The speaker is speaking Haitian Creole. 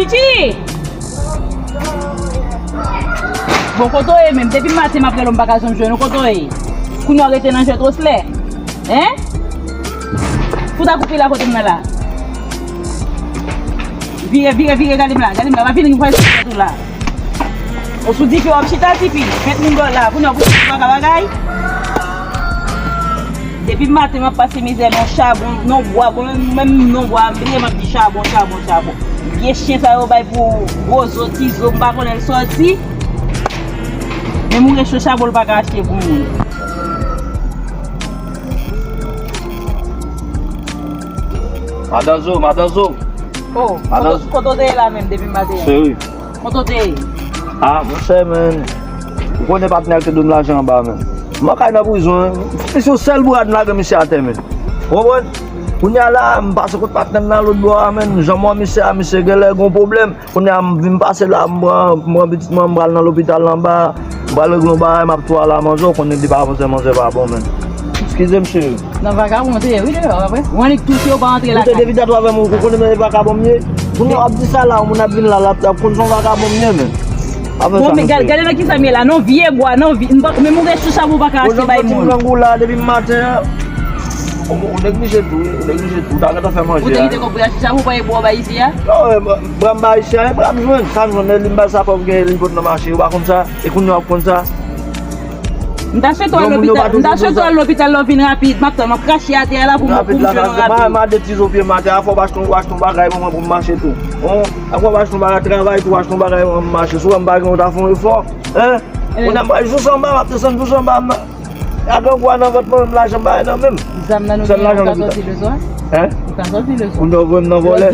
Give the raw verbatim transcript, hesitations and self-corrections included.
Ti! Bon, kote w ye menm? Depi maten m ap rele w, m pa ka janm jwenn ou. Kote w ye? Kounye a w rete nan jwèt oslè? Hein? Fout ak ou pi la kote m nan la. Vire, vire, vire, gade m la, gade m la. Pa vini m pral sou tèt ou la. Ou sou dife w ap chita, tifi. Vent mil dola. Kounye a w pou bagay bagay. Depi maten m ap pase mizè nan chabon, nan bwa, bon, menm, menm nan bwa, m bliye m ap di chabon, chabon, chabon. Vye chen sa yo bay pou gwo zo, ti zo, m pa konnen l sòti. Menm ou recho chabon l pa ka achte pou moun. Madan Zo, Madan Zo. Oh, Madan kote, kote w te ye la menm depi maten an? Cheri. Kote w te ye? Ah, monchè, men. Ou konnen patnè a te dwe m lajan anba, men. Mwen kay nan prizon, men. Misye yon sèl bourad m lage misye atè, men. Ou konprann? Kounye a la, m pase kot patnè m nan lòt bò a, men. Jan m wè misye a, misye genlè gon pwoblèm. Kounye a, m vin pase la, m pran, m pran pitit mwen, m pral nan lopital anba. M pral regle yon bagay, m ap tou al a manzè, ou konnen depi avanse manzè pa bon, men. Eskize m, cheri. Nan vakabon te ye, wi, deyò, apre. Ou annik touche, ou pa antre lakay. Ou te depi dat avè m, ou konnen men e vakabon m ye. Moun yo ap di sa la, moun ap vin la, l ap, ap konn se yon vakabon m ye, men. Bon, men gade, gade nan kisa m ye la, non, vye bwa, non, vye, m pa, men moun gen choucha pou pa ka achte bay moun. Ou la, depi maten an. Ou, ou neglije tou, wi, ou neglije tou. Ou ta gentan fè manje a. Ou te kite kòb pou achte choucha pou bay bwa bay isi a? Non, bwa m bay isi a, e bwa m jwenn, sa m jwenn, li m bay sa fò m gen, li pot nan mache, ou pa konn sa, e kounye a w ap konn sa. M ta swete w al lopital, m ta swete w al lopital lè w vin rapid. M ap tann, m ap krache atè a la pou m, pou m jwenn w rapid. Ma, ma de ti zo pye m atè a, fò w achte yon, achte yon bagay pou mwen pou m mache tou. Bon, fò w achte yon bagay travay tou, achte yon bagay pou mwen pou m mache. Si w wè m pa gen, w ta fè yon efò. Hein? Kounye a m pral jous anba, m ap desann jous anba, m nan. A grangou a nan vant mwen, m lajan m pa nan men m. Zam nan nou genyen, ou ka sòti lè swa? Hein? Ou ka sòti lè swa? Ou nan vòlè.